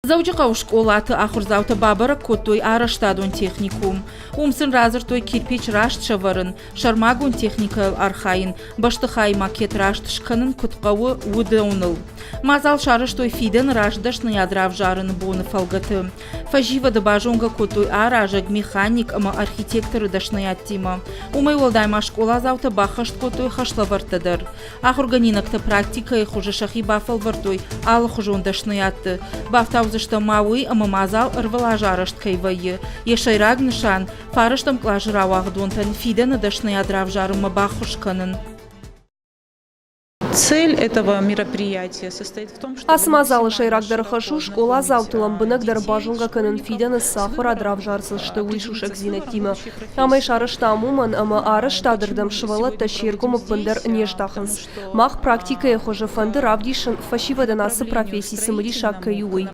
Дзӕуджыхъӕуы скъолаты ахуырдзаутӕ бабӕрӕг кодтой арӕзтадон техникум. Уым сын радзырдтой кирпич раст сӕвӕрын, сӕрмагонд техникӕйыл архайын, бӕстыхайы макет раст скӕнын куыд хъӕуы, уыдоныл. Мадзал сарӕзтой фидӕны раст дӕсныйад равзарыны боны фӕлгӕты. Фӕсивӕды базонгӕ кодтой аразӕг, механик ӕмӕ архитекторы дӕсныйадтимӕ. Уымӕй уӕлдай ма скъоладзаутӕ баххӕст кодтой хӕслӕвӕрдтӕ дӕр. Ахуыргӕнинӕгтӕ практикӕйы хуызы сӕхи бафӕлвӕрдтой алыхуызон дӕсныйӕдты. Бафтаудзыстӕм ма уый, ӕмӕ мадзал ӕрвылаз арӕзт кӕй вӕййы. Йӕ сӕйраг нысан – фарӕстӕм къласы рауагъдонтӕн фидӕны дӕсныйад равзарынмӕ баххуыс кӕнын. Цель этого мероприятия состоит в том, что Ацы мадзалы сӕйрагдӕр хӕс у скъоладзауты лӕмбынӕгдӕр базонгӕ кӕнын фидӕны цы ахуырад равзардзысты, уый сусӕгдзинӕдтимӕ. Амӕй сарӕзтам уымӕн, ӕмӕ арӕзтады рдӕм сывӕллӕттӕ се ргом ӕппындӕр не здахынц. Мах практикӕйы хуызы фӕнды равдисын, фӕсивӕдӕн ацы професси цымыдисаг кӕй у, уый.